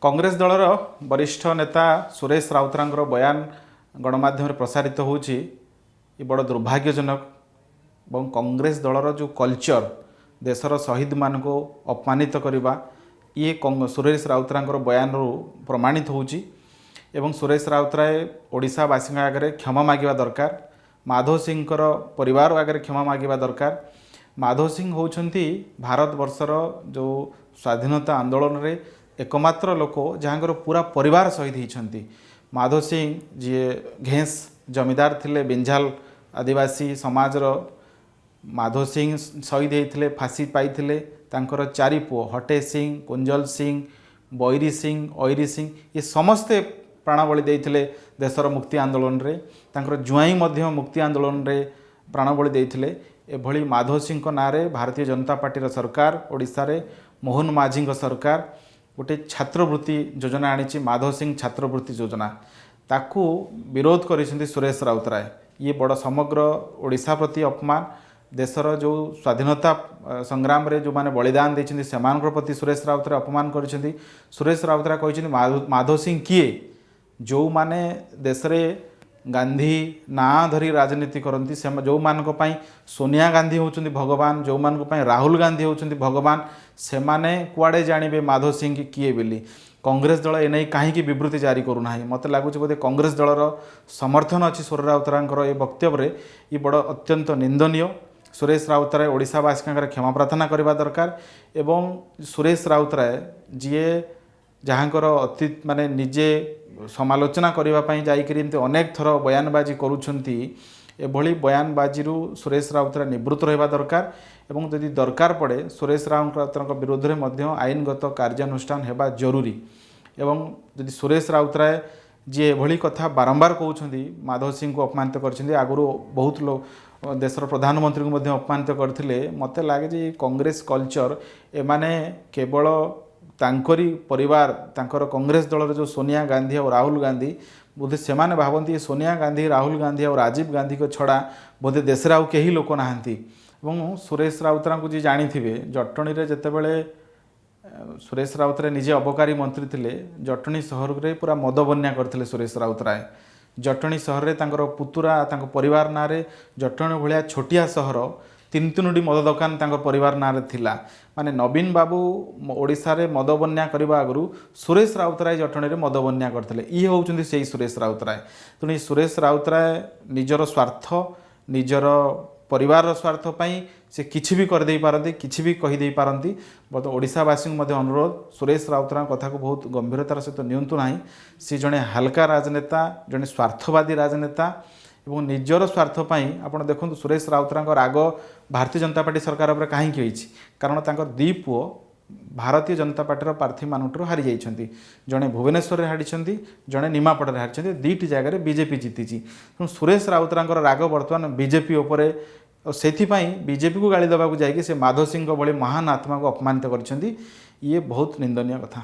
କଂଗ୍ରେସ ଦଳର ବରିଷ୍ଠ ନେତା ସୁରେଶ ରାଉତରାୟଙ୍କର ବୟାନ ଗଣମାଧ୍ୟମରେ ପ୍ରସାରିତ ହେଉଛି। ଏ ବଡ଼ ଦୁର୍ଭାଗ୍ୟଜନକ ଏବଂ କଂଗ୍ରେସ ଦଳର ଯେଉଁ କଲଚର, ଦେଶର ଶହୀଦମାନଙ୍କୁ ଅପମାନିତ କରିବା, ଇଏ ସୁରେଶ ରାଉତରାୟଙ୍କର ବୟାନରୁ ପ୍ରମାଣିତ ହେଉଛି। ଏବଂ ସୁରେଶ ରାଉତରାୟ ଓଡ଼ିଶାବାସୀଙ୍କ ଆଗରେ କ୍ଷମା ମାଗିବା ଦରକାର, ମାଧବ ସିଂଙ୍କର ପରିବାର ଆଗରେ କ୍ଷମା ମାଗିବା ଦରକାର। ମାଧବ ସିଂ ହେଉଛନ୍ତି ଭାରତବର୍ଷର ଯେଉଁ ସ୍ୱାଧୀନତା ଆନ୍ଦୋଳନରେ ଏକମାତ୍ର ଲୋକ, ଯାହାଙ୍କର ପୁରା ପରିବାର ଶହୀଦ ହେଇଛନ୍ତି। ମାଧବ ସିଂ ଯିଏ ଘେଁସ ଜମିଦାର ଥିଲେ, ବିଞ୍ଝାଲ ଆଦିବାସୀ ସମାଜର ମାଧବ ସିଂ ଶହୀଦ ହେଇଥିଲେ, ଫାଶୀ ପାଇଥିଲେ। ତାଙ୍କର ଚାରି ପୁଅ ହଟେ ସିଂ, କୁଞ୍ଜଲ ସିଂ, ବୈରୀ ସିଂ, ଐରୀ ସିଂ, ଏ ସମସ୍ତେ ପ୍ରାଣବଳି ଦେଇଥିଲେ ଦେଶର ମୁକ୍ତି ଆନ୍ଦୋଳନରେ। ତାଙ୍କର ଜ୍ୱାଇଁ ମଧ୍ୟ ମୁକ୍ତି ଆନ୍ଦୋଳନରେ ପ୍ରାଣବଳି ଦେଇଥିଲେ। ଏଭଳି ମାଧବ ସିଂଙ୍କ ନାଁରେ ଭାରତୀୟ ଜନତା ପାର୍ଟିର ସରକାର, ଓଡ଼ିଶାରେ ମୋହନ ମାଝୀଙ୍କ ସରକାର ଗୋଟେ ଛାତ୍ରବୃତ୍ତି ଯୋଜନା ଆଣିଛି, ମାଧବ ସିଂ ଛାତ୍ରବୃତ୍ତି ଯୋଜନା। ତାକୁ ବିରୋଧ କରିଛନ୍ତି ସୁରେଶ ରାଉତରାୟ। ଇଏ ବଡ଼ ସମଗ୍ର ଓଡ଼ିଶା ପ୍ରତି ଅପମାନ। ଦେଶର ଯେଉଁ ସ୍ୱାଧୀନତା ସଂଗ୍ରାମରେ ଯେଉଁମାନେ ବଳିଦାନ ଦେଇଛନ୍ତି, ସେମାନଙ୍କ ପ୍ରତି ସୁରେଶ ରାଉତରାୟ ଅପମାନ କରିଛନ୍ତି। ସୁରେଶ ରାଉତରାୟ କହିଛନ୍ତି, ମାଧବ ସିଂ କିଏ? ଯେଉଁମାନେ ଦେଶରେ ଗାନ୍ଧୀ ନାଁ ଧରି ରାଜନୀତି କରନ୍ତି, ସେ ଯେଉଁମାନଙ୍କ ପାଇଁ ସୋନିଆ ଗାନ୍ଧୀ ହେଉଛନ୍ତି ଭଗବାନ, ଯେଉଁମାନଙ୍କ ପାଇଁ ରାହୁଲ ଗାନ୍ଧୀ ହେଉଛନ୍ତି ଭଗବାନ, ସେମାନେ କୁଆଡ଼େ ଜାଣିବେ ମାଧବ ସିଂ କିଏ ବୋଲି? କଂଗ୍ରେସ ଦଳ ଏନେଇ କାହିଁକି ବିବୃତ୍ତି ଜାରି କରୁନାହିଁ? ମୋତେ ଲାଗୁଛି ବୋଧେ କଂଗ୍ରେସ ଦଳର ସମର୍ଥନ ଅଛି ସୁର ରାଉତରାୟଙ୍କର ଏ ବକ୍ତବ୍ୟରେ। ଇଏ ବଡ଼ ଅତ୍ୟନ୍ତ ନିନ୍ଦନୀୟ। ସୁରେଶ ରାଉତରାୟ ଓଡ଼ିଶାବାସୀଙ୍କ କ୍ଷମା ପ୍ରାର୍ଥନା କରିବା ଦରକାର। ଏବଂ ସୁରେଶ ରାଉତରାୟ ଯିଏ, ଯାହାଙ୍କର ଅତି ମାନେ ନିଜେ ସମାଲୋଚନା କରିବା ପାଇଁ ଯାଇକରି ଏମିତି ଅନେକ ଥର ବୟାନବାଜି କରୁଛନ୍ତି, ଏଭଳି ବୟାନବାଜିରୁ ସୁରେଶ ରାଉତରାୟ ନିବୃତ୍ତ ରହିବା ଦରକାର। ଏବଂ ଯଦି ଦରକାର ପଡ଼େ, ସୁରେଶ ରାଉତରାୟଙ୍କ ବିରୋଧରେ ମଧ୍ୟ ଆଇନଗତ କାର୍ଯ୍ୟାନୁଷ୍ଠାନ ହେବା ଜରୁରୀ। ଏବଂ ଯଦି ସୁରେଶ ରାଉତରାୟ ଯିଏ ଏଭଳି କଥା ବାରମ୍ବାର କହୁଛନ୍ତି, ମାଧବ ସିଂଙ୍କୁ ଅପମାନିତ କରିଛନ୍ତି, ଆଗରୁ ବହୁତ ଲୋକ ଦେଶର ପ୍ରଧାନମନ୍ତ୍ରୀଙ୍କୁ ମଧ୍ୟ ଅପମାନିତ କରିଥିଲେ, ମୋତେ ଲାଗେ ଯେ କଂଗ୍ରେସ କଲଚର, ଏମାନେ କେବଳ ତାଙ୍କରି ପରିବାର, ତାଙ୍କର କଂଗ୍ରେସ ଦଳର ଯେଉଁ ସୋନିଆ ଗାନ୍ଧୀ ଆଉ ରାହୁଲ ଗାନ୍ଧୀ, ବୋଧେ ସେମାନେ ଭାବନ୍ତି ସୋନିଆ ଗାନ୍ଧୀ, ରାହୁଲ ଗାନ୍ଧୀ ଆଉ ରାଜୀବ ଗାନ୍ଧୀଙ୍କ ଛଡ଼ା ବୋଧେ ଦେଶରେ ଆଉ କେହି ଲୋକ ନାହାନ୍ତି। ଏବଂ ସୁରେଶ ରାଉତରାୟଙ୍କୁ ଯିଏ ଜାଣିଥିବେ, ଜଟଣୀରେ ଯେତେବେଳେ ସୁରେଶ ରାଉତରାୟ ନିଜେ ଅବକାରୀ ମନ୍ତ୍ରୀ ଥିଲେ, ଜଟଣୀ ସହରରେ ପୁରା ମଦ ବନ୍ୟା କରିଥିଲେ ସୁରେଶ ରାଉତରାୟ। ଜଟଣୀ ସହରରେ ତାଙ୍କର ପୁତୁରା, ତାଙ୍କ ପରିବାର ନାଁରେ ଜଟଣୀ ଭଳିଆ ଛୋଟିଆ ସହର, ତିନି ତିନୋଟି ମଦ ଦୋକାନ ତାଙ୍କ ପରିବାର ନାଁରେ ଥିଲା। ମାନେ ନବୀନ ବାବୁ ଓଡ଼ିଶାରେ ମଦ ବନ୍ୟା କରିବା ଆଗରୁ ସୁରେଶ ରାଉତରାୟ ଜଟଣୀରେ ମଦ ବନ୍ୟା କରିଥିଲେ। ଇଏ ହେଉଛନ୍ତି ସେଇ ସୁରେଶ ରାଉତରାୟ। ତେଣୁ ଏଇ ସୁରେଶ ରାଉତରାୟ ନିଜର ସ୍ୱାର୍ଥ, ନିଜର ପରିବାରର ସ୍ୱାର୍ଥ ପାଇଁ ସେ କିଛି ବି କରିଦେଇ ପାରନ୍ତି, କିଛି ବି କହିଦେଇ ପାରନ୍ତି। ବର୍ତ୍ତମାନ ଓଡ଼ିଶାବାସୀଙ୍କୁ ମଧ୍ୟ ଅନୁରୋଧ, ସୁରେଶ ରାଉତରାୟଙ୍କ କଥାକୁ ବହୁତ ଗମ୍ଭୀରତାର ସହିତ ନିଅନ୍ତୁ ନାହିଁ। ସେ ଜଣେ ହାଲକା ରାଜନେତା, ଜଣେ ସ୍ୱାର୍ଥବାଦୀ ରାଜନେତା ଏବଂ ନିଜର ସ୍ୱାର୍ଥ ପାଇଁ। ଆପଣ ଦେଖନ୍ତୁ, ସୁରେଶ ରାଉତରାୟଙ୍କ ରାଗ ଭାରତୀୟ ଜନତା ପାର୍ଟି ସରକାର ଉପରେ କାହିଁକି ହେଇଛି? କାରଣ ତାଙ୍କର ଦୁଇ ପୁଅ ଭାରତୀୟ ଜନତା ପାର୍ଟିର ପ୍ରାର୍ଥୀମାନଙ୍କଠାରୁ ହାରି ଯାଇଛନ୍ତି। ଜଣେ ଭୁବନେଶ୍ୱରରେ ହାରିଛନ୍ତି, ଜଣେ ନିମାପଡ଼ାରେ ହାରିଛନ୍ତି। ଦୁଇଟି ଜାଗାରେ ବିଜେପି ଜିତିଛି। ତେଣୁ ସୁରେଶ ରାଉତରାୟଙ୍କର ରାଗ ବର୍ତ୍ତମାନ ବିଜେପି ଉପରେ। ଆଉ ସେଥିପାଇଁ ବିଜେପିକୁ ଗାଳି ଦେବାକୁ ଯାଇକି ସେ ମାଧବ ସିଂଙ୍କ ଭଳି ମହାନ ଆତ୍ମାକୁ ଅପମାନିତ କରିଛନ୍ତି। ଇଏ ବହୁତ ନିନ୍ଦନୀୟ କଥା।